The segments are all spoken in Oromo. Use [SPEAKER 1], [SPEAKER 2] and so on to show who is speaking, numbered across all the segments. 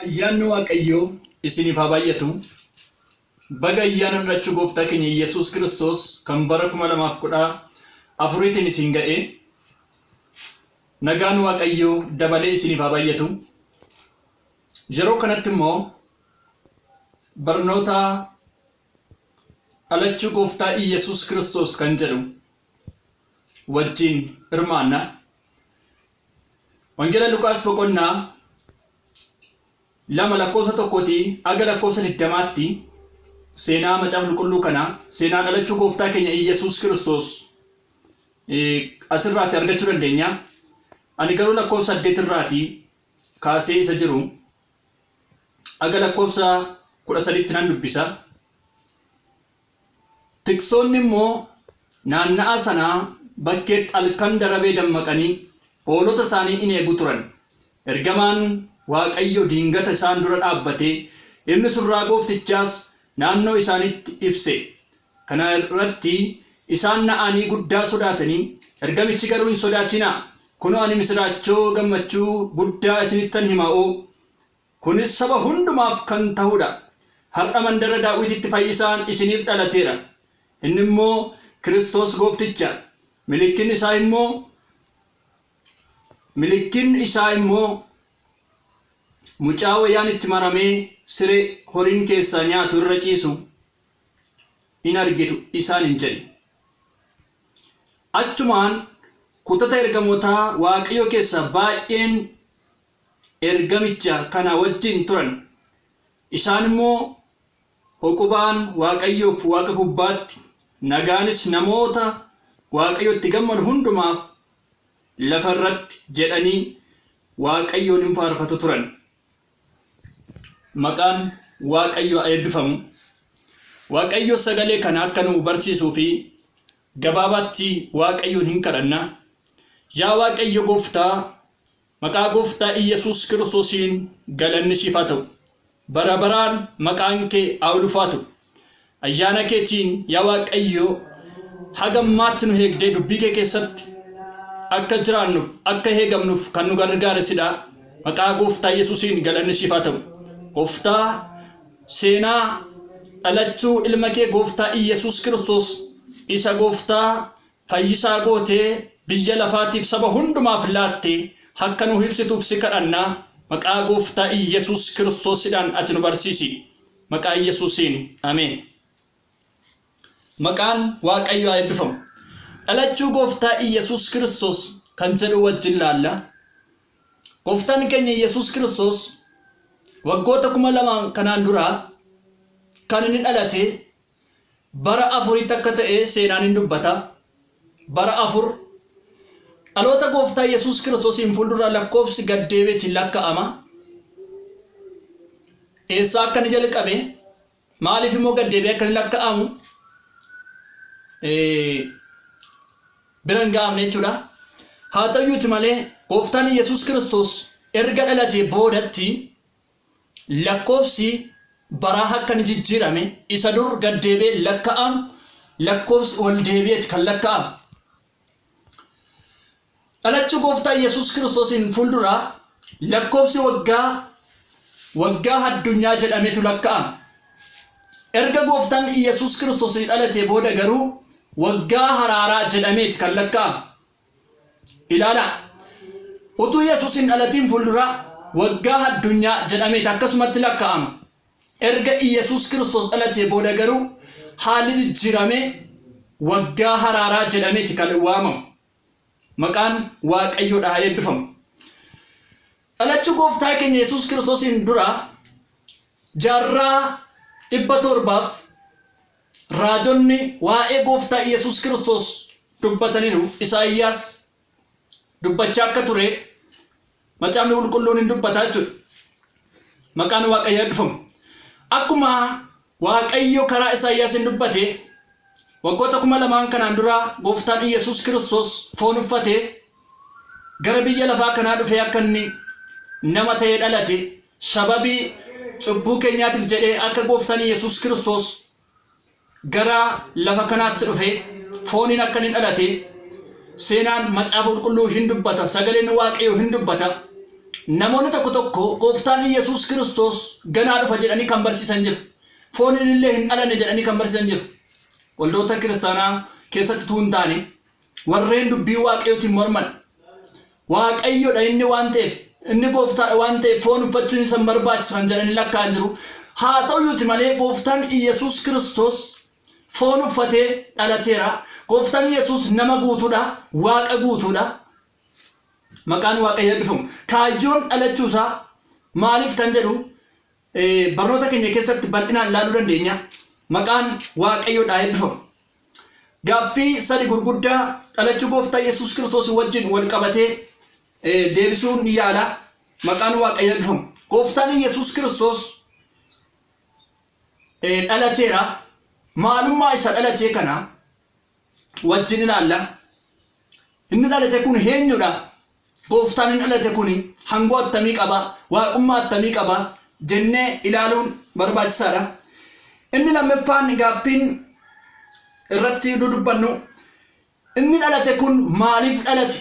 [SPEAKER 1] Ayyaanni Waaqayyoo isiniif haa baay'atu. Baga ayyaana dhalachuu gooftaa keenya Yesuus Kiristoos kan bara 2014tiin isin ga'e. Nagaan Waaqayyoo dabalee isiniif haa baay'atu. Yeroo kanatti immoo barnoota dhalachuu gooftaa Iyyasuus Kiristoos kan jedhu wajjin hirmaanna. Wangeela Luqaas boqonnaa 2 lakkoofsa 1tii aga lakkoofsa 20tti seenaa macaafa qulqulluu kana, seenaa dhalachuu gooftaa keenya Iyyasuus Kiristoos asirraatti argachuu dandeenya. Ani garuu lakkoofsa 8 irraatii kaasee isa jiru aga lakkoofsa 13tti nan dubbisa. Tiksoonni immoo naanna'aa sanaa bakkeetti halkan darabee dammaqanii hoolota isaanii in eegu turan. Ergamaan Waaqayyoo dingata isaan dura dhaabbatee, ifni surraa gooftichaas naannoo isaaniitti ibse. Kana irratti isaan na'anii guddaa sodaatanii, ergamichi garuu hin sodaatinaa! Kunoo ani misiraachoo gammachuu guddaa isinittan hima'oo, Kunis saba hundumaaf kan tahu dha. Har'a mandara Daawititti fayyisaan isiniif dhalateera. Inni immoo Kiristoos Goofticha. Milikkinni isaa immoo Milikkinni isaa immoo mucaa wayaan itti maramee siree horiin keessaa nyaatu irra ciisu in argitu isaaniin jedhe. Achumaan kutata ergamootaa Waaqayyoo keessaa baay'een ergamicha kana wajjin turan. Isaan immoo, Hoqubaan Waaqayyoof waaqa gubbaatti, nagaanis namoota Waaqayyotti gammadu hundumaaf lafa irratti jedhanii Waaqayyoon in faarfatu turan. Maqaan Waaqayyoo haa eebbifamu. Waaqayyo sagalee kana akka nu barsiisuu fi gabaabaatti Waaqayyoon hin kadhanna. Yaa Waaqayyo Gooftaa, Maqaa Gooftaa Iyyasuus Kiristoosiin galanni siif haa ta'u. Bara baraan maqaan kee haa ulfaatu. Ayyaana keetiin yaa Waaqayyo haga ammaatti nu eegdee dubbii kee keessatti akka jiraannuuf akka eegamnuuf kan nu gargaare sidha. Maqaa Gooftaa Yesuusiin galanni siif haa ta'u. Gooftaa, seenaa dhalachuu ilma kee Gooftaa Iyyasuus Kiristoos isa Gooftaa Fayyisaa gootee biyya lafaatiif saba hundumaaf laatte akka nuuf ibsituuf si kadhanna, maqaa Gooftaa Iyyasuus Kiristoosidhaan ati nu barsiisi. Maqaa Iyyasuusiin, Ameen. Maqaan Waaqayyoo haa eebbifamu. Dhalachuu Gooftaa Iyyasuus Kiristoos kan jedhu wajjin laalla. Gooftaan keenya Iyyasuus Kiristoos waggoota 2000 kanaan dura kan inni dhalate bara afuritti akka ta'e seenaan in dubbata. Bara afur dhaloota Gooftaa Yesuus Kiristoosiin fuuldura lakkoofsi gad deebi'eeti lakka'ama. Eessaa akka inni jalqabe, maaliif immoo gad deebi'ee akka inni lakka'amu bira hin ga'amne jechuudha. Haa ta'uyyuuti malee Gooftaan Yesuus Kiristoos erga dhalatee boodatti Lakkoofsi baraa akka inni jijjiirame, isa dur gad deebi'ee lakka'amu lakkoofsi ol deebi'eeti kan lakka'amu. Dhalachuu Gooftaa Yesuus Kiristoosiin fuuldura lakkoofsi waggaa waggaa addunyaa jedhametu lakka'ama. Erga Gooftaan Yesuus Kiristoos dhalatee booda garuu waggaa haraaraa jedhameeti kan lakka'amu. Ilaalaa! Utuu Yesuus hin dhalatiin fuuldura waggaa addunyaa jedhameeti akkasumatti lakkaa'ama. Erga Iyyasuus Kiristoos dhalatee booda garuu haalli jijjiiramee waggaa haraaraa jedhameeti kan waamamu. Maqaan Waaqayyoodha haa eebbifamu. Dhalachuu Gooftaa keenya Yesuus Kiristoosiin dura jaarraa 700f Raajonni waa'ee Gooftaa Iyyasuus Kiristoos dubbataniiru. Isaayyaas dubbachaa akka ture Macaafni Qulqulluun hin dubbata jechuudha. Maqaan Waaqayyoo eebbifamu. Akkuma Waaqayyo karaa Isaayyaasiin dubbate, waggoota 2000 kanaan dura Gooftaan Iyyasuus Kiristoos foon uffatee gara biyya lafaa kanaa dhufee akka inni nama ta'ee dhalate, sababii cubbuu keenyaatiif jedhee akka Gooftaan Iyyasuus Kiristoos gara lafa kanaatti dhufe, fooniin akka inni dhalate seenaan Macaafa Qulqulluu hin dubbata, sagaleen Waaqayyoo hin dubbata. Namoonni tokko tokko Gooftaan Iyyasuus Kiristoos ganaa dhufa jedhanii kan barsiisan jiru. Fooniin illee hin dhalanne jedhanii kan barsiisan jiru. Waldoota kiristaanaa keessatti utuu hin taane warreen dubbii Waaqayyootiin morman. Waaqayyodha inni waan ta'eef, inni gooftaadha waan ta'eef foon uffachuun isa hin barbaachisu kan jedhanii lakkaa'an jiru. Haa ta'uyyuuti malee Gooftaan Iyyasuus Kiristoos foon uffatee dhalateera. Gooftaan Iyyasuus nama guutuudha, Waaqa guutuudha. Maqaan Waaqayyoo eebbifamu. Kaayyoon dhalachuu isaa maaliif kan jedhu barnoota keenya keessatti bal'inaan ilaaluu dandeenya. Maqaan Waaqayyoodhaa eebbifamu. Gaaffii sadi gurguddaa dhalachuu Gooftaa Yesuus Kiristoos wajjin wal qabatee deebisuun ni yaala. Maqaan Waaqayyoo eebbifamu. Gooftaan Yesuus Kiristoos dhalateera. Maalummaa isa dhalatee kana wajjin ilaalla. Inni dhalate kun eenyudha? Gooftaan inni dhalate kun hangoo attamii qaba? Waaqummaa attamii qaba? Jennee ilaaluun barbaachisaadha. Inni lammaffaan gaaffiin irratti dudubbannu, inni dhalate kun maaliif dhalate?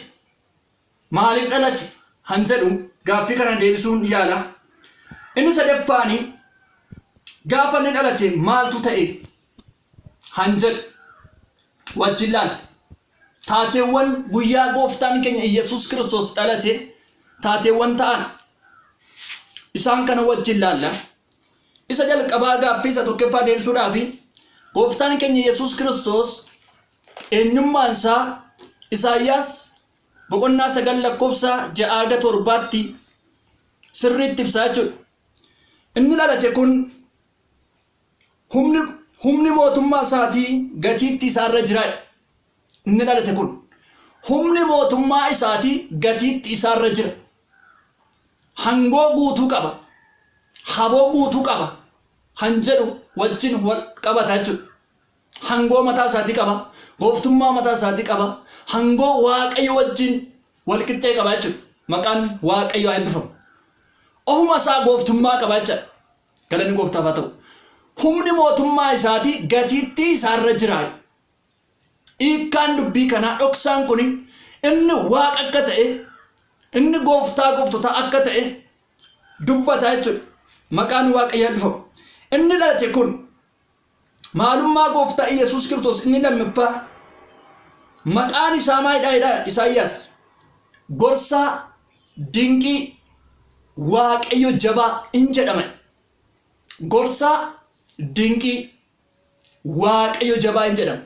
[SPEAKER 1] Maaliif dhalate? Han jedhu gaaffii kana deebisuun yaala. Inni sadaffaani, gaafa inni dhalate maaltu ta'e? Han jedhu wajjin laala. Taateewwan guyyaa Gooftaan keenya Iyyasuus Kiristoos dhalate taateewwan ta'an isaan kana wajjin laalla. Isa jalqabaa gaaffii isa tokkoffaa deebisuudhaaf, Gooftaan keenya Iyyasuus Kiristoos eenyummaan isaa Isaayyaas boqonnaa 9 lakkoofsa 6 haga 7tti sirriitti ibsaa jechuudha. Inni dhalate kun humni mootummaa isaatii gatiittii isaarra jiraadha. Inni dhalate kun humni mootummaa isaatii gatiitti isaarra jira. Hangoo guutuu qaba. Haboo guutuu qaba. Han jedhu wajjin wal qabata jechuudha. Hangoo mataa isaatii qaba. Gooftummaa mataa isaatii qaba. Hangoo Waaqayyo wajjin wal qixxee qaba jechuudha. Maqaan Waaqayyo haa eebbifamu. Ofuma isaa gooftummaa qaba jechuudha. Galanni Gooftaaf haa ta'u. Humni mootummaa isaatii gatiittii isaarra jira. Hiikkaan dubbii kanaa dhoksaan kun inni Waaqa akka ta'e, inni Gooftaa gooftotaa akka ta'e dubbata jechuudha. Maqaan Waaqayyoo eebbifamu. Inni dhalate kun maalummaa Gooftaa Iyyasuus Kiristoos inni lammaffaa maqaan isaa maalidha jedha Isaayyaas? Gorsaa dinqii, Waaqayyo jabaa in jedhama. Gorsaa dinqii, Waaqayyo jabaa in jedhama.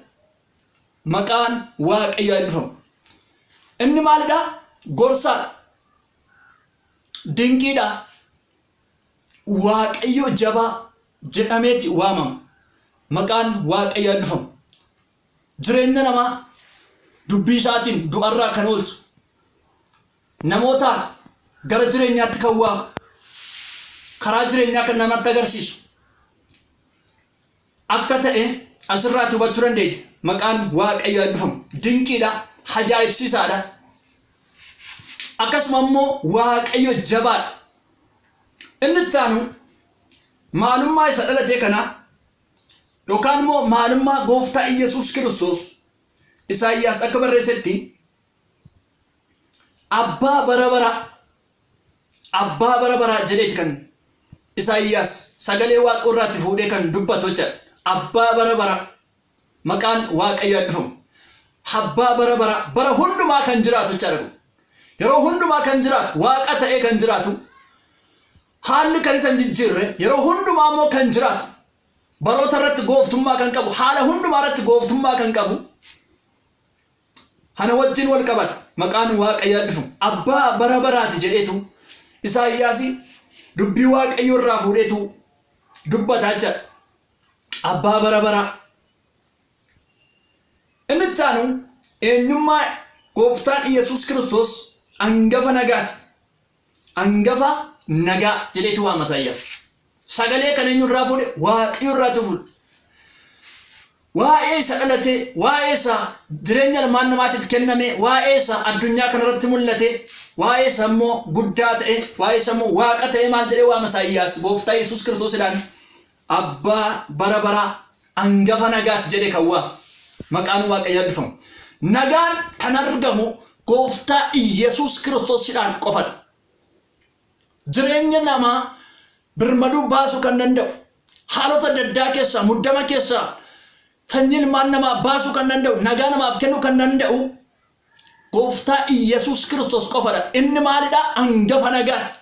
[SPEAKER 1] Maqaan Waaqayyo haa eebbifamu. Inni maalidha? Gorsaadha. Dinqiidha. Waaqayyo jabaa jedhameeti waamama. Maqaan Waaqayyo haa eebbifamu. Jireenya namaa dubbii isaatiin du'arraa kan oolchu, namootaan gara jireenyaatti kan waamu, karaa jireenyaa kan namatti agarsiisu akka ta'e asirraatti hubachuu dandeenya. Maqaan Waaqayyo haa eebbifamu. Dinqiidha, ajaa'ibsiisaadha. Akkasuma immoo Waaqayyo jabaadha. Inni itti aanu maalummaa isa dhalatee kanaa yookaan immoo maalummaa Gooftaa Iyyasuus Kiristoos Isaayyaas akka barreessetti abbaa bara baraa, abbaa bara baraa jedheeti kan Isaayyaas sagalee Waaqa irraatti fuudhee kan dubbatu jechaadha. Abbaa bara baraa, maqaan Waaqayyo eebbifamu. Abbaa bara baraa, bara hundumaa kan jiraatu jechaadha kun. Yeroo hundumaa kan jiraatu, Waaqa ta'ee kan jiraatu, haalli kan isa hin jijjiirre, yeroo hundumaa immoo kan jiraatu, baroota irratti gooftummaa kan qabu, haala hundumaa irratti gooftummaa kan qabu, kana wajjin wal qabata. Maqaan Waaqayyo eebbifamu. Abbaa bara baraati jedheetu Isaayyaas dubbii Waaqayyo irraa fuudheetu dubbata jechaadha. Abbaa bara baraa. Inni itti aanu eenyummaa Gooftaan Iyyasuus Kiristoos angafa nagaati. Angafa nagaa jedheetu waama Isaayyaas. Sagalee kana eenyu irraa fuudhe? Waaqayyo irraatu fuudhe. Waa'ee isa dhalatee, waa'ee isa jireenya ilmaan namaatiif kenname, waa'ee isa addunyaa kanarratti mul'ate, waa'ee isa immoo guddaa ta'e, waa'ee isa immoo Waaqa ta'e maal jedhee waama Isaayyaas? Gooftaa Yesuus Kiristoosidhaan abbaa bara baraa, angafa nagaati jedhee kan waamu. Maqaan Waaqayyoo eebbifamu. Nagaan kan argamu Gooftaa Iyyasuus Kiristoosidhaan qofadha. Jireenya namaa birmaduu baasuu kan danda'u, haalota adda addaa keessaa, muddama keessaa sanyii ilmaan namaa baasuu kan danda'u, nagaa namaaf kennuu kan danda'u Gooftaa Iyyasuus Kiristoos qofadha. Inni maalidha? Hangafa nagaati.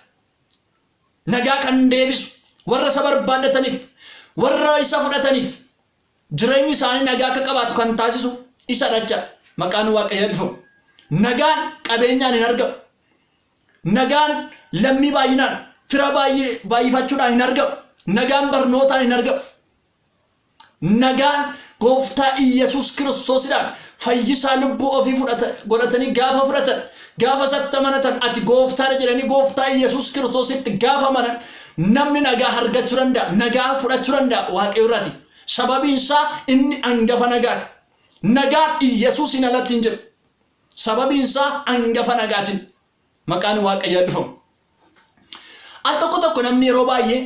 [SPEAKER 1] Nagaa kan deebisu warra isa barbaaddataniif, warra isa fudhataniif jireenyi isaanii nagaa akka qabaatu kan taasisu isadha jechaadha. Maqaan Waaqayyoo eebbifamu. Nagaan qabeenyaan hin argamu. Nagaan lammii baay'inaan, fira baay'ifachuudhaan hin argamu. Nagaan barnootaan hin argamu. Nagaan Gooftaa Iyyasuus Kiristoosidhaan fayyisaa lubbuu ofii fudhata, godhatanii gaafa fudhatan, gaafa isatti amanatan, ati gooftaadha jedhanii Gooftaa Iyyasuus Kiristoositti gaafa amanan namni nagaa argachuu danda'a, nagaa fudhachuu danda'a Waaqayyo irraati. Sababiin isaa inni angafa nagaati. Nagaan Iyyasuusiin alatti hin jiru. Sababiin isaa angafa nagaatiin. Maqaan Waaqayyoo eebbifamu. Al tokko tokko namni yeroo baay'ee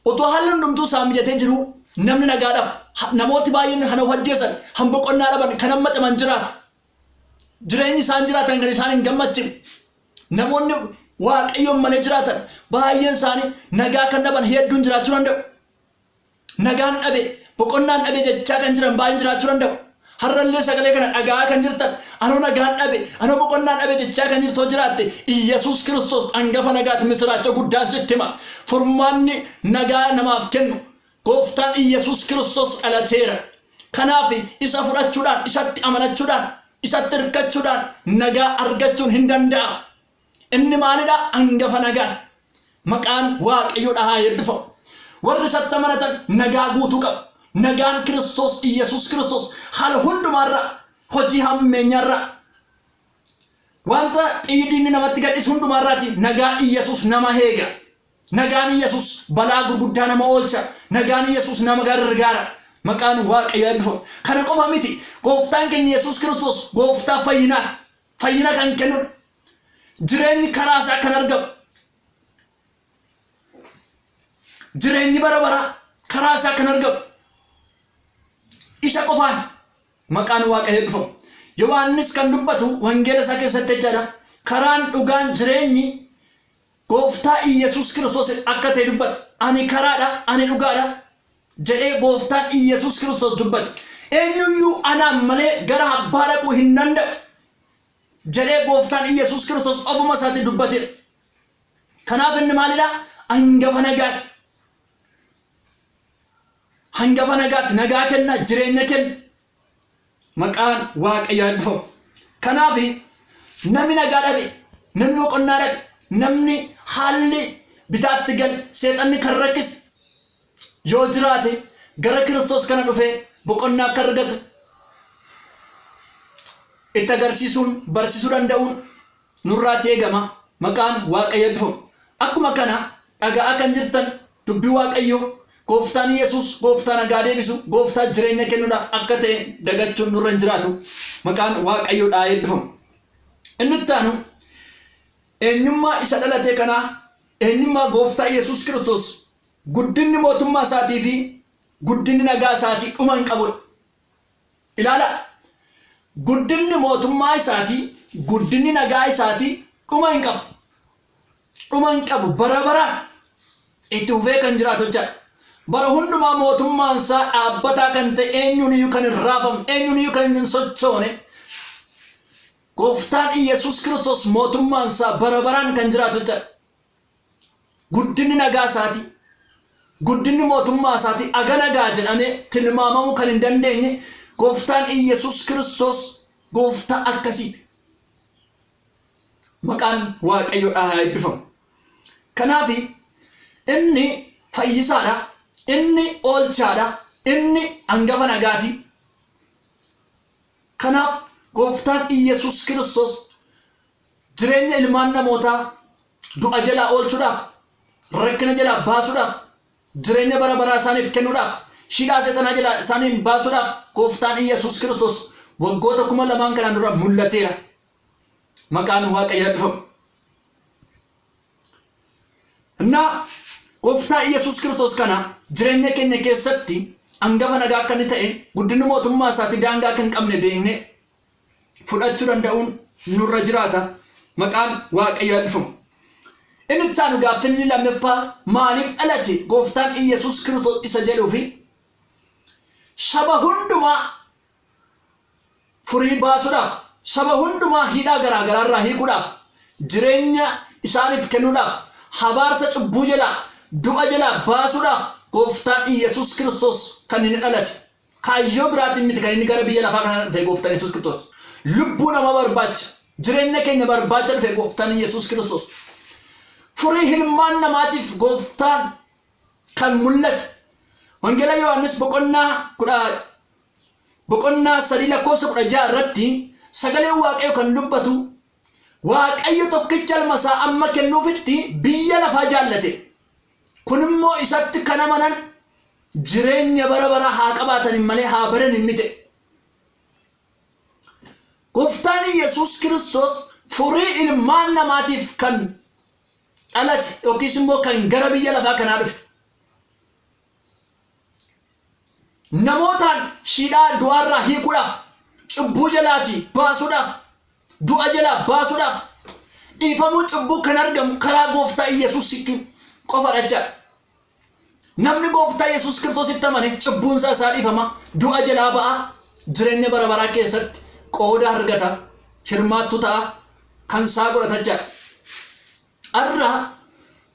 [SPEAKER 1] utuu haalli hundumtuu isaa mijatee jiruu namni nagaa dhaba. Namooti baay'een kan of ajjeesan, kan boqonnaa dhaban, kan amma ciman jiraatu. Jireenyi isaan jiraatan kan isaan hin gammachifne. Namoonni Waaqayyoon malee jiraatan baay'een isaanii nagaa kan dhaban hedduun jiraachuu danda'u. Nagaan dhabe, boqonnaan dhabe jechaa kan jiran baay'een jiraachuu danda'u. Har'allee sagalee kana dhaga'aa kan jirtan, anoo nagaan dhabe, anoo boqonnaan dhabe jechaa kan jirtu yoo jiraatte, Iyyasuus Kiristoos angafa nagaati misiraachoo guddaan sitti hima. Furmaanni nagaa namaaf kennu Gooftaan Iyyasuus Kiristoos dhalateera. Kanaaf isa fudhachuudhaan, isatti amanachuudhaan, isatti hirkachuudhaan nagaa argachuun hin danda'amu. Inni maalidha? Angafa nagaati. Maqaan Waaqayyoodha haa eebbifamu. Warri isatti amanatan nagaa guutuu qabu. Nagaan Kiristoos Iyyasuus Kiristoos haala hundumaarraa, hojii hammeenyaarraa, wanta xiyyi diinni namatti gadhiisu hundumaarraati nagaa Iyyasuus nama eega. Nagaan Iyyasuus balaa gurguddaa nama oolcha. Nagaan Iyyasuus nama gargaara. Maqaan Waaqayyoo eebbifamu. Kana qofa miti. Gooftaan keenya Yesuus Kiristoos gooftaa fayyinaati. Fayyina kan kennudha. Jireenyi karaa isaa kan argamu. Jireenyi bara baraa karaa isaa kan argamu. Isa qofaan maqaan Waaqayyo eebbifamu. Yohaannis kan dubbatu wangeela isaa keessatti jechaadha. Karaan dhugaan jireenyi Gooftaa Iyyasuus Kiristoos akka ta'e dubbata. Ani karaadha, ani dhugaadha jedhee Gooftaan Iyyasuus Kiristoos dubbate. Eenyuyyuu anaan malee gara abbaa dhaquu hin danda'u jedhee Gooftaan Iyyasuus Kiristoos ofuma isaatii dubbateera. Kanaaf inni maalidha? Hangafa nagaati. Hangafa nagaati. Nagaa kenna, jireenya kenna. Maqaan Waaqayyoo eebbifamu. Kanaaf namni nagaa dhabe, namni boqonnaa dhabe, namni haalli bitaatti gale, seexanni kan rakkise yoo jiraate gara Kiristoos kana dhufee boqonnaa akka argatu itti agarsiisuun barsiisuu danda'uun nurraati eegama. Maqaan Waaqayyo eebbifamu. Akkuma kana dhaga'aa kan jirtan dubbii Waaqayyoo Gooftaan Yesuus gooftaa nagaa deebisu, gooftaa jireenya kennudha akka ta'e dagachuun nurra hin jiraatu. Maqaan Waaqayyoodhaa eebbifamu. Inni itti aanu eenyummaa isa dhalatee kanaa, eenyummaa Gooftaa Yesuus Kiristoos, guddinni mootummaa isaatii fi guddinni nagaa isaatii dhuma hin qabudha. Ilaalaa! Guddinni mootummaa isaatii, guddinni nagaa isaatii dhuma hin qabu. Dhuma hin qabu. Bara baraan itti fufee kan jiraatu jechaadha. Bara hundumaa mootummaan isaa dhaabbataa kan ta'e, eenyuun iyyuu kan hin raafamne, eenyuun iyyuu kan hin sochoone, Gooftaan Iyyasuus Kiristoos mootummaan isaa bara baraan kan jiraatu jechaadha. Guddinni nagaa isaatii, guddinni mootummaa isaatii agana ga'a jedhamee tilmaamamuu kan hin dandeenye Gooftaan Iyyasuus Kiristoos gooftaa akkasiiti. Maqaan Waaqayyoodhaa haa eebbifamu. Kanaaf inni fayyisaadha, inni oolchaadha, inni hangafa nagaati. Kanaaf Gooftaan Iyyasuus Kiristoos jireenya ilmaan namootaa du'a jalaa oolchuudhaaf, rakkina jalaa baasuudhaaf, jireenya bara baraa isaaniif kennuudhaaf, shidhaa seexanaa jalaa isaaniin baasuudhaaf Gooftaan Iyyasuus Kiristoos waggoota 2000 kanaan dura mul'ateera. Maqaan Waaqayyoo eebbifamu. Innaa Gooftaa Iyyasuus Kiristoos kana jireenya keenya keessatti hangafa nagaa akka inni ta'e, guddinni mootummaa isaatii daangaa akka hin qabne beeknee fudhachuu danda'uun nurra jiraata. Maqaan Waaqayyoo eebbifamu. Inni itti aanu gaaffiin inni lammaffaa maaliif dhalate gooftaan Iyyasuus Kiristoos isa jedhuu fi saba hundumaa furii baasuudhaaf, saba hundumaa hidhaa garaa garaa irraa hiikuudhaaf, jireenya isaaniif kennuudhaaf, habaarsa cubbuu jalaa, du'a jalaa baasuudhaaf gooftaan Iyyasuus Kiristoos kan inni dhalate. Kaayyoo biraatiin miti kan inni gara biyya lafaa kana dhufe gooftaan Yesuus Kiristoos. Lubbuu namaa barbaacha, jireenya keenya barbaacha dhufe gooftaan Yesuus Kiristoos. Furii hilmaan namaatiif gooftaan kan mul'ate. Wangeela Yohaannis boqonnaa 3 lakkoofsa 16 irratti sagaleen Waaqayyo kan dubbatu Waaqayyo tokkicha ilma isaa amma kennuufitti biyya lafaa jaallate. Kun immoo isatti kan amanan jireenya bara baraa haa qabaatan malee haa badan hin mite. Gooftaan Yesuus Kiristoos furii ilmaan namaatiif kan dhalate yookiis immoo kan gara biyya lafaa kanaa dhufe. Namootaan shiidhaa du'aarraa hiikuudhaaf, cubbuu jalaatii baasuudhaaf, du'a jalaa baasuudhaaf, dhiifamuu cubbuu kan argamu karaa gooftaa Yesuus qofadha jechaadha. Namni gooftaa Yesuus Kiristoositti amane cubbuun isaa isaa dhiifama, du'a jalaa ba'a, jireenya bara baraa keessatti qooda argata, hirmaattuu ta'a, kan isaa godhata jechaadha. Har'a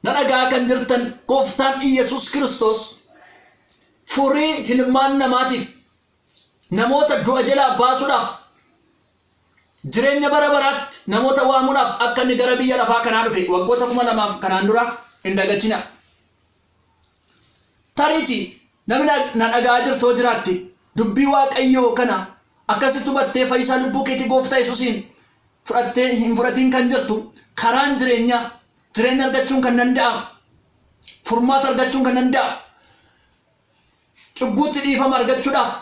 [SPEAKER 1] na dhagaa kan jirtan gooftaan Iyyasuus Kiristoos furii hilmaan namaatiif namoota du'a jalaa baasuudhaaf jireenya bara baraatti namoota waamuudhaaf akka inni gara biyya lafaa kanaa dhufe waggoota 2000 kanaan dura hin dagatina. Tariitii namni na dhagaa jirtu yoo jiraatte dubbii Waaqayyoo kana akkasitti hubattee fayyisaa lubbuu keetii gooftaa Yesuusiin fudhattee hin fudhatiin kan jirtu karaan jireenyaa jireenya argachuun kan danda'amu furmaata argachuun kan danda'amu cubbuutti dhiifama argachuudhaaf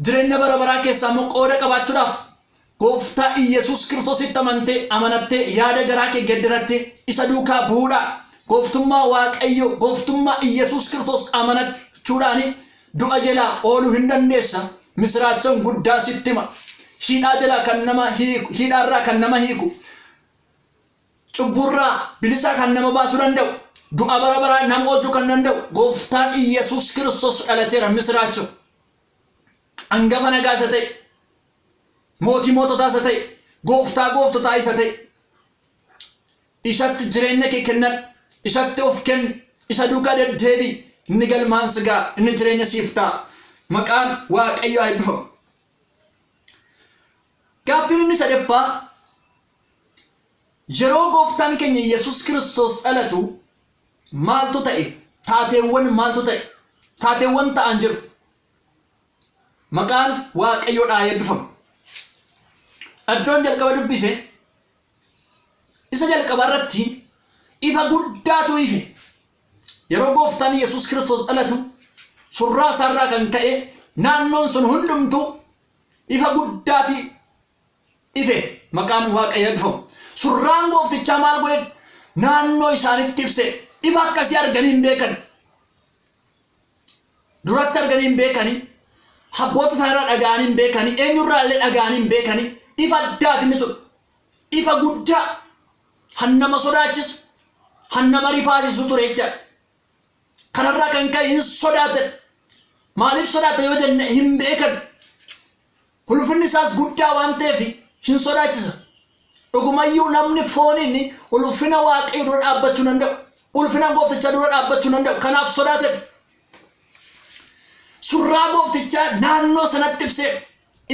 [SPEAKER 1] jireenya bara baraa keessaa immoo qooda qabaachuudhaaf gooftaa Iyyasuus Kiristoositti amantee amanattee yaada garaa kee geddarattee isa duukaa bu'uudhaan gooftummaa Waaqayyoo gooftummaa Iyyasuus Kiristoos amanachuudhaan du'a jalaa ooluu hin dandeessa. Misiraachoon guddaa sitti hima. Hidhaa jalaa kan nama hiiku, hidhaarraa kan nama hiiku, cubburraa bilisaa kan nama baasuu danda'u, du'a bara baraa nama oolchuu kan danda'u gooftaan Iyyasuus Kiristoos dhalateera misiraachoo. Angafa nagaa isa ta'e, mootii moototaa isa ta'e, gooftaa gooftotaa isa ta'e. Isatti jireenya kee kennadhu. Isatti of kenni. Isa duukaa deddeebi'i. Inni galmaan si ga'a. Inni jireenya siif ta'a. Maqaan Waaqayyoo haa eebbifamu. Gaaffiin inni sadaffaa yeroo gooftaan keenya Yesuus Kiristoos dhalatu maaltu ta'e? Taateewwan maaltu ta'e? Taateewwan ta'an jiru. Maqaan Waaqayyoodhaa haa eebbifamu. Iddoon jalqaba dubbise Isa jalqabaa irratti ifa guddaatu ife. Yeroo gooftaan Yesuus Kiristoos dhalatu surraa isaarraa kan ka'e naannoon sun hundumtuu ifa guddaati ife maqaan Waaqayyo eebbifamu. Surraan gooftichaa maal godhe naannoo isaanitti ibse ifa akkasii arganii hin beekan. Duratti arganii hin beekanii abboota isaaniirraa dhaga'anii hin beekanii eenyurraa illee dhaga'anii hin beekanii ifa addaati inni sun. Ifa guddaa han nama sodaachisu han nama rifaasisu ture jechaadha. Kanarraa kan ka'e hin sodaatan. Maaliif sodaatan yoo jenne hin beekan. Ulfinni isaas guddaa waan ta'eef hin sodaachisa. Dhugumayyuu namni fooniin ulfina Waaqayyo dura dhaabbachuu hin danda'u. Ulfina gooftichaa dura dhaabbachuu hin danda'u. Kanaaf sodaatan. Surraa gooftichaa naannoo sanatti ibsee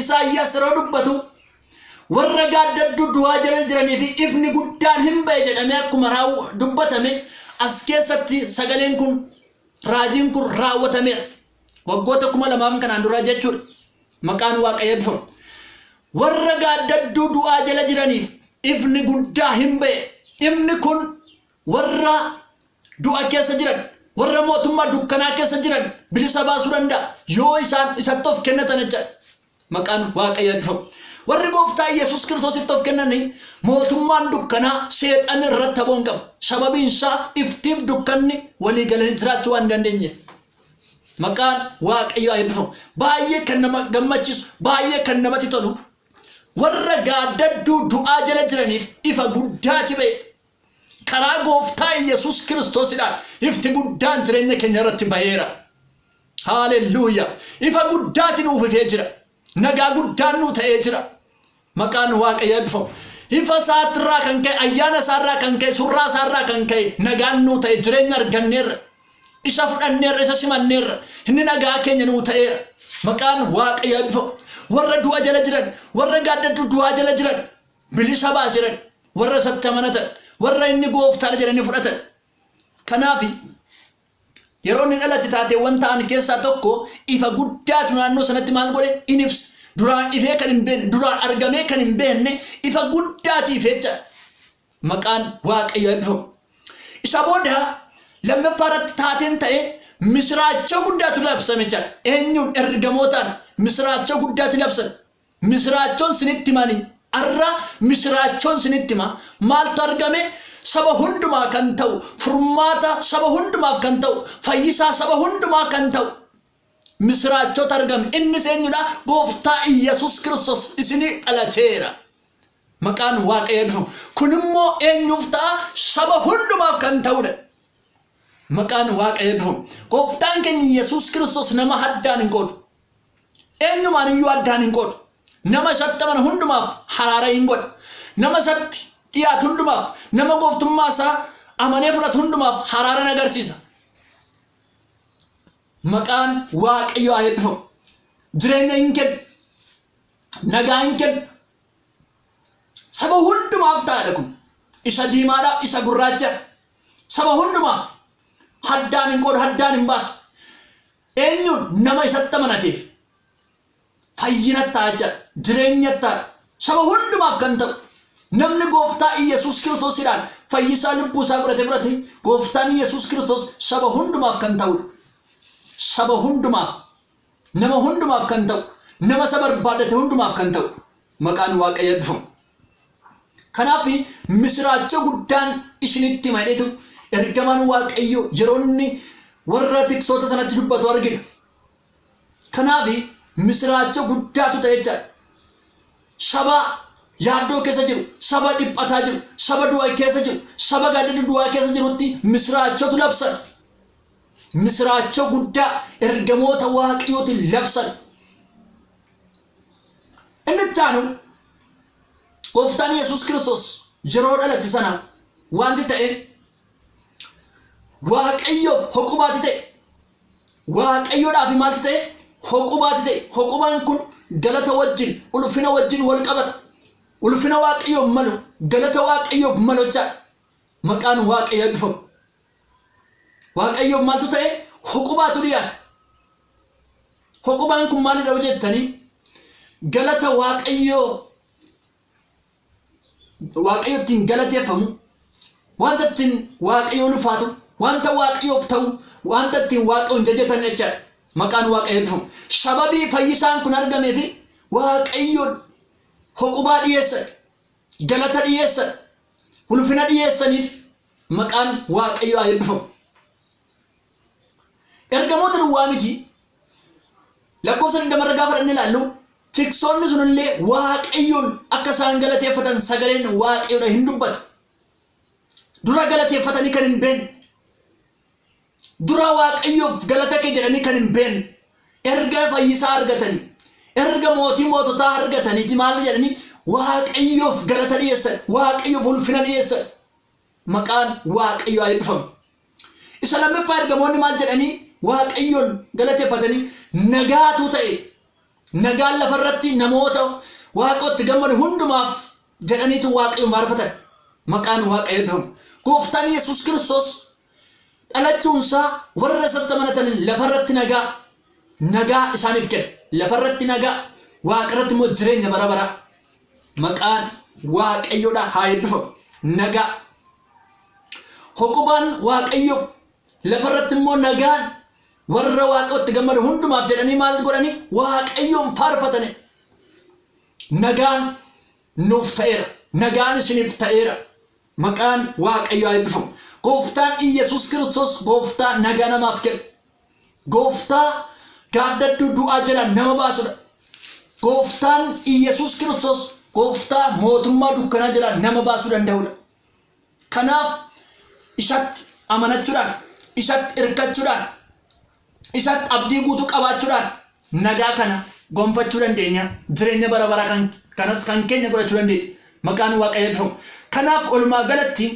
[SPEAKER 1] Isaayyaas yeroo dubbatu warra gaaddadduu du'aa jala jiranii fi ifni guddaan hin ba'e jedhamee akkuma dubbatame as keessatti sagaleen kun raajiin kun raawwatameera. Waggoota 2000 kanaan dura jechuudha. Maqaan Waaqayyo eebbifamu. Warra gaaddadduu du'aa jala jiraniif ifni guddaa hin ba'e. Ifni kun warra du'a keessa jiran, warra mootummaa dukkanaa keessa jiran bilisa baasuu danda'a. Yoo isaan isatti of kennatan jechaadha. Maqaan Waaqayyo eebbifamu. Warri gooftaa Yesuus Kiristoositti of kennanii mootummaan dukkanaa seexanni irratti aboo hin qabu. Sababiin isaa iftiif dukkanni walii galanii jiraachuu waan hin dandeenyeef. Maqaan Waaqayyo haa eebbifamu. Baay'ee kan nama gammachiisu, baay'ee kan namatti tolu warra gaaddadduu du'aa jala jiraniif ifa guddaati ba'e. Karaa gooftaa Iyyasuus Kiristoosidhaan ifti guddaan jireenya keenya irratti baheera. Haalelluuyaa! Ifa guddaati nuuf ifee jira. Nagaa guddaan nuu ta'ee jira. Maqaan Waaqayyoo eebbifamu. Ifa isaatirraa kan ka'e, ayyaana isaarraa kan ka'e, surraa isaarraa kan ka'e nagaan nuu ta'e jireenya arganneerra. Isa fudhanneerra, isa simanneerra. Inni nagaa keenya nuu ta'eera. Maqaan Waaqayyoo eebbifamu. Warra du'a jala jiran, warra gaaddadduu du'aa jala jiran bilisa baas jedhan. Warra isatti amanatan, warra inni gooftaadha jedhanii fudhatan. Kanaaf Yeroo inni dhalate taateewwan ta'an keessaa tokko ifa guddaatu naannoo sanatti maal godhe? In ibse. Duraan ifee kan hin beekne, duraan argamee kan hin beekne ifa guddaati ife jechaadha. Maqaan Waaqayyoo eebbifamu. Isa booda lammaffaa irratti taateen ta'e misiraachoo guddaatu labsame jechaadha. Eenyuun? Ergamootaan misiraachoo guddaatu labsame. Misiraachoon sinitti himani. Arra misiraachoon sinitti hima. Maaltu argame? Saba hundumaa kan ta'u, furmaata saba hundumaaf kan ta'u, fayyisaa saba hundumaa kan ta'u misiraachoota argame. Innis eenyudha? Gooftaa Iyyasuus Kiristoos isinii dhalateera. Maqaan Waaqayyo eebbifamu. Kun immoo eenyuuf ta'a? Saba hundumaaf kan ta'udha. Maqaan Waaqayyo eebbifamu. Gooftaan keenya Iyyasuus Kiristoos nama haddaan hin qoodu. Eenyumaan iyyuu addaan hin qoodu. Nama isatti amanu hundumaaf haraara hin godha. Nama isatti dhiyaatu hundumaaf, nama gooftummaa isaa amanee fudhatu hundumaaf haraara hin agarsiisa. Maqaan Waaqayyoo haa eebbifamu. Jireenya hin kennu. Nagaa hin kennu. Saba hundumaaf ta'adha kun. Isa diimaadhaaf, isa gurraachaaf. Saba hundumaaf. Haddaan hin qoodu, haddaan hin baasu. Eenyuun nama isatti amanateef fayyina ta'a jechaadha. Jireenya ta'a. Saba hundumaaf kan ta'u. Namni gooftaa Iyyasuus Kiristoosidhaan fayyisaa lubbuu isaa godhate fudhate gooftaan Iyyasuus Kiristoos saba hundumaaf kan ta'udha. Saba hundumaaf. Nama hundumaaf kan ta'u, nama isa barbaaddate hundumaaf kan ta'u. Maqaan Waaqayyo eebbifamu. Kanaaf misiraachoo guddaan isinitti hima jedheetu ergamaan Waaqayyo yeroo inni warra tiksoota sanatti dubbatu argina. Kanaaf misiraachoo guddaatu ta'e jechaadha. Saba yaaddoo keessa jiru, saba dhiphataa jiru, saba du'a keessa jiru, saba gaaddiddu du'aa keessa jirutti misiraachootu labsan. Misiraachoo guddaa ergamoota Waaqayyootiin labsan. Inni itti aanu gooftaan Yesuus Kiristoos yeroo dhalate sana wanti ta'e Waaqayyoof hoqubaati ta'e. Waaqayyoodhaaf maalti ta'e? Hoqubaati ta'e. Hoqubaan kun galata wajjin, ulfina wajjin wal qabata. Ulfina Waaqayyoof malu, galata Waaqayyoof malu jechaadha. Maqaan Waaqayyoo eebbifamu. Waaqayyoof maaltu ta'e? Hoqubaatu dhiyaate. Hoqubaan kun maalidha yoo jettanii galata Waaqayyoo Waaqayyo ittiin galateeffamu, wanta ittiin Waaqayyo ulfaatu, wanta Waaqayyoof ta'u, wanta ittiin Waaqayyoon jajatan jechaadha. Maqaan Waaqayyoo eebbifamu. Sababii fayyisaan kun argamee fi Waaqayyoon hoqubaa dhiyeessan, galata dhiyeessan, ulfina dhiyeessaniif maqaan Waaqayyoo haa eebbifamu. Ergamoota duwwaa miti lakkoofsa 20 irra gaafa dhaqnee ilaallu tiksoonni sunillee Waaqayyoon akka isaan galateeffatan sagaleen Waaqayyoodha hin dubbata. Dura galateeffatanii kan hin beekne dura Waaqayyoof galata kee jedhanii kan hin beekne erga fayyisaa argatanii erga mootii moototaa argataniiti maal jedhanii Waaqayyoof galata dhiyeessan Waaqayyoof ulfina dhiyeessan maqaan Waaqayyoo haa eebbifamu. Isa lammaffaa ergamoonni maal jedhanii Waaqayyoon galateeffatanii nagaatu ta'e nagaan lafarratti namoota Waaqootti gammadu hundumaaf jedhaniitu Waaqayyoon faarfatan. Maqaan Waaqayyoo eebbifamu. Gooftaan Yesuus Kiristoos dhalachuunsaa warra isatti amanatan lafarratti nagaa nagaa isaaniif kenna. Lafarratti nagaa waaqarratti immoo jireenya bara baraa. Maqaan Waaqayyoodhaa haa eebbifamu. Nagaa. Hoqubaan Waaqayyoof lafarratti immoo nagaan warra Waaqayyotti gammadu hundumaaf jedhanii maal godhanii Waaqayyoon faarfatani. Nagaan nuuf ta'eera. Nagaan isiniif ta'eera. Maqaan Waaqayyoo haa eebbifamu. Gooftaan Iyyasuus Kiristoos gooftaa nagaa namaaf kennu. Gooftaa gaaddadduu du'aa jalaa nama baasudha. Gooftaan Iyyasuus Kiristoos gooftaa mootummaa dukkanaa jalaa nama baasuu danda'udha. Kanaaf Isatti amanachuudhaan, isatti hirkachuudhaan, isatti abdii guutuu qabaachuudhaan nagaa kana gonfachuu dandeenya. Jireenya bara baraa kan kanas kan keenya godhachuu dandeenya. Maqaan Waaqayyoo eebbifamu. Kanaaf walumaa galatti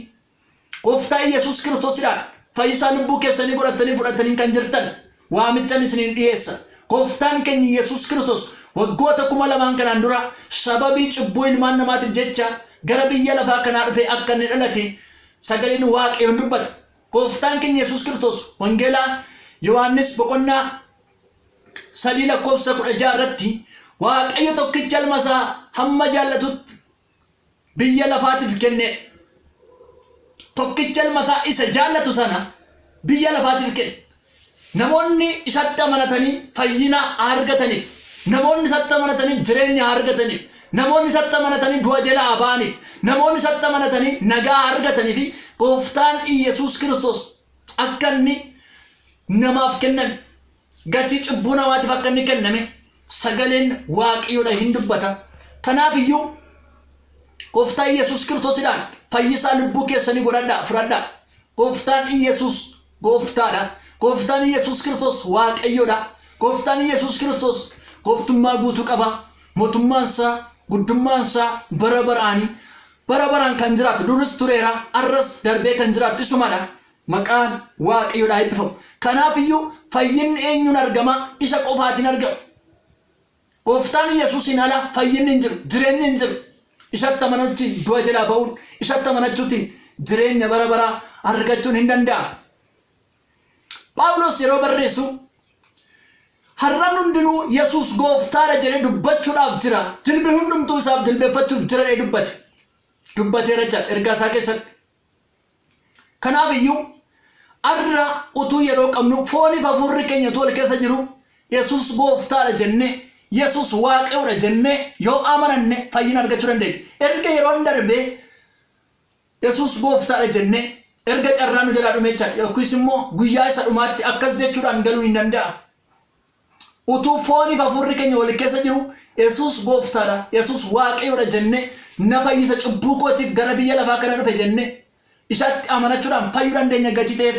[SPEAKER 1] Gooftaa Iyyasuus Kiristoosidhaan fayyisaa lubbuu keessanii godhattanii fudhatanii kan jirtan waamichan isiniin dhiyeessa. Gooftaan keenya Iyyasuus Kiristoos waggoota 2000 kanaan dura sababii cubbuu ilmaan namaatiif jecha gara biyya lafaa kanaa dhufee akka inni dhalate sagaleen Waaqayyoo hin dubbata. Gooftaan keenya Yesuus Kiristoos Wangeelaa Yohaannis boqonnaa 3 lakkoofsa 16 irratti Waaqayyo tokkicha ilma isaa hamma jaallatutti biyya lafaatiif kenne. Tokkicha ilma isaa isa jaallatu sana biyya lafaatiif kenne. Namoonni isatti amanatanii fayyina haa argataniif, namoonni isatti amanatanii jireenya haa argataniif, namoonni isatti amanatanii du'a jalaa haa ba'aniif, namoonni isatti amanatanii nagaa haa argataniif Gooftaan Iyyasuus Kiristoos akka inni namaaf kenname, gatii cubbuu namaatiif akka inni kenname sagaleen Waaqayyoodha hin dubbata. Kanaaf iyyuu Gooftaa Iyyasuus Kiristoosidhaan fayyisaa lubbuu keessanii godhadhaa, fudhadhaa. Gooftaan Iyyasuus Gooftaadha. Gooftaan Iyyasuus Kiristoos Waaqayyoodha. Gooftaan Iyyasuus Kiristoos gooftummaa guutuu qaba. Mootummaan isaa, guddummaan isaa bara baraani. Bara baraan kan jiraatu duris tureera, arras darbee kan jiraatu isumadha. Maqaan Waaqayyoodhaa eebbifamu. Kanaaf iyyuu fayyinni eenyuun argama? Isa qofaatiin argama. Gooftaan Iyyasuusiin ala fayyinni hin jiru, jireenyi hin jiru. Isatti amanachuutiin du'a jalaa ba'uun, isatti amanachuutiin jireenya bara baraa argachuun hin danda'amu. Phaawulos yeroo barreessu harrabni hundinuu Yesuus gooftaadha jedhee dubbachuudhaaf jira. Jilbi hundumtuu isaaf jilbeeffachuuf jira jedhee dubbate. Dubbateera jechaadha ergaa isaa keessatti. Kanaaf iyyuu har'a utuu yeroo qabnu fooniif hafuurri keenya utuu wal keessa jiru Yesuus gooftaadha jennee Yesuus waaqayyoodha jennee yoo amananne fayyina argachuu dandeenya. Erga yeroon darbee Yesuus gooftaadha jennee erga carraan nu jalaa dhume jechaadha. Yookiis immoo guyyaa isa dhumaatti akkas jechuudhaan galuun hin danda'amu. Utuu fooniif hafuurri keenya wal keessa jiru Yesuus gooftaadha, Yesuus Waaqayyoodha jennee na fayyisa cubbuu kootiif gara biyya lafaa kana dhufe jennee isatti amanachuudhaan fayyuu dandeenya gatii ta'eef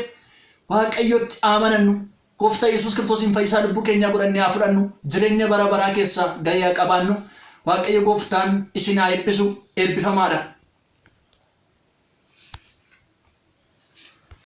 [SPEAKER 1] Waaqayyotti amanannu. Gooftaa Yesuus Kiristoosiin fayyisaa lubbuu keenyaa godhannee haa fudhannu. Jireenya bara baraa keessa gahee haa qabaannu. Waaqayyo gooftaan isin haa eebbisu. Eebbifamaadha.